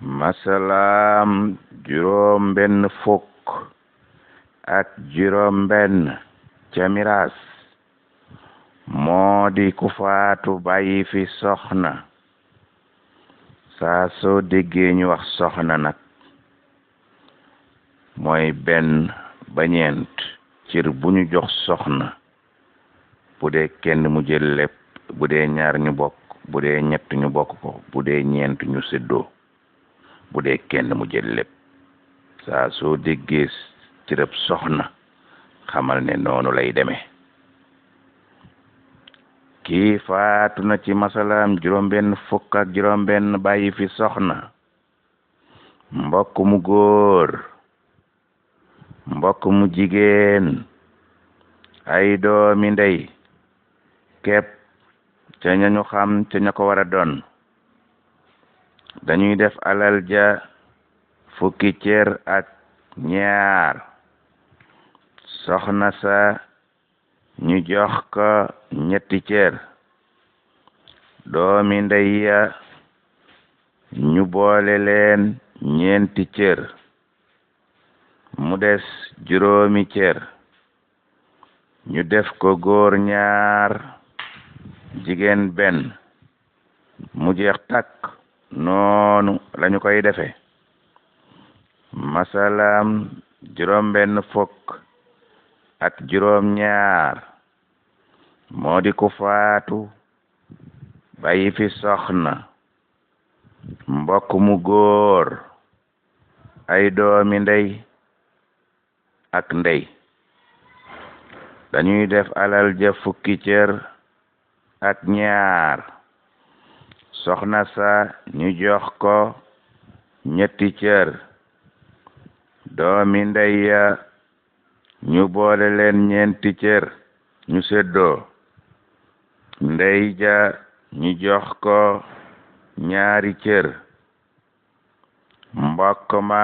masalaam juróom benn fukk ak juróom benn ca miraas moo di ku faatu bàyyi fi soxna. saa soo déggee ñu wax soxna nag mooy benn ba ñeent cër bu ñu jox soxna, bu dee kenn mu jël lépp, bu dee ñaar ñu bokk, bu dee ñett ñu bokk ko, bu dee ñeent ñu séddoo, bu dee kenn mu jël lépp. saa soo déggee cërëb soxna xamal ne noonu lay demee. kii faatu na ci masalaam juróom benn fukk ak juróom benn bàyyi fi soxna, mbokk mu góor, mbokk mu jigéen, ay doomi ndey képp ca ñañu xam ca ña ko war a doon. dañuy def alal ja fukki cër ak ñaar. soxna sa ñu jox ko ñetti cër. doomi ndey ya ñu boole leen ñeenti cër. mu des juróomi cër. ñu def ko góor ñaar jigéen benn. mu jeex takk. noonu lañu koy defe. masalaam juróom benn fukk ak juróom ñaar moo di ku faatu bàyyi fi soxna, mbokk mu góor, ay doomi ndey ak ndey. dañuy def alal ja fukki cër ak ñaar. soxna sa ñu jox ko ñetti cër. doomi ndey ya ñu boole leen ñeenti cër ñu séddoo. ndey ja ñu jox ko ñaari cër. mbokk ma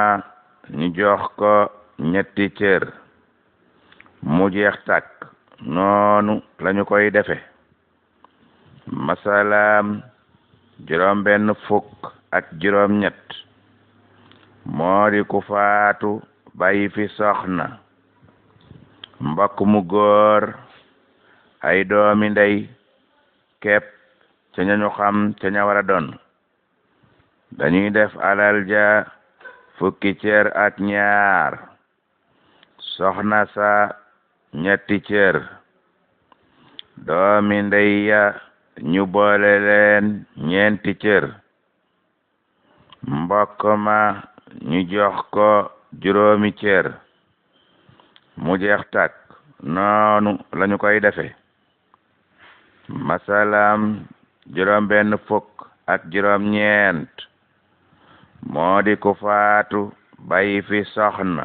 ñu jox ko ñetti cër. mu jeex takk. noonu lañu koy defe. masalaam juróom benn fukk ak juróom ñett moo di ku faatu bàyyi fi soxna, mbokk mu góor, ay doomi ndey képp ca ñañu xam ca ña war a doon. dañuy def alal ja fukki cër ak ñaar. soxna sa ñetti cër. doomi ndey ya ñu boole leen ñeenti cër. mbokk ma ñu jox ko juróomi cër. mu jeex takk. noonu lañu koy defe. masalaam juróom benn fukk ak juróom ñeent moo di ku faatu bàyyi fi soxna,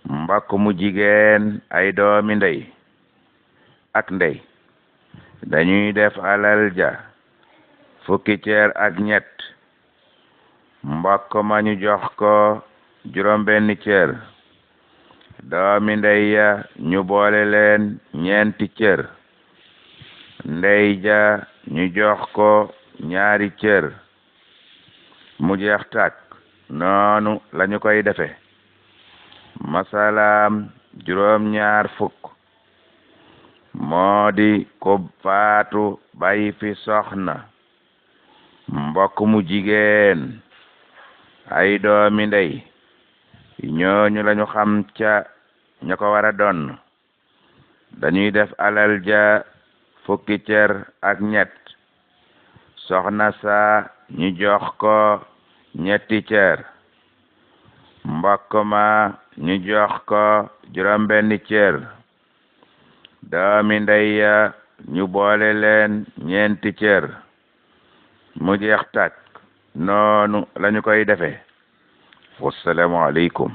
mbokk mu jigéen, ay doomi ndey ak ndey. dañuy def alal ja fukki cër ak ñett. mbokk ma ñu jox ko juróom benn cër. doomi ndey ya ñu boole leen ñeenti cër. ndey ja ñu jox ko ñaari cër. mu jeex takk. noonu lañu koy defe. masalaam juróom ñaar fukk moo di ko faatu bàyyi fi soxna, mbokk mu jigéen, ay doomi ndey. ñooñu lañu xam ca ña ko war a doon. dañuy def alal ja fukki cër ak ñett. soxna sa ñu jox ko ñetti cër. mbokk ma ñu jox ko juróom benn cër. doomi ndey ya ñu boole leen ñeenti cër. mu jeex takk. noonu lañu koy defe. wassalaamu aleykum.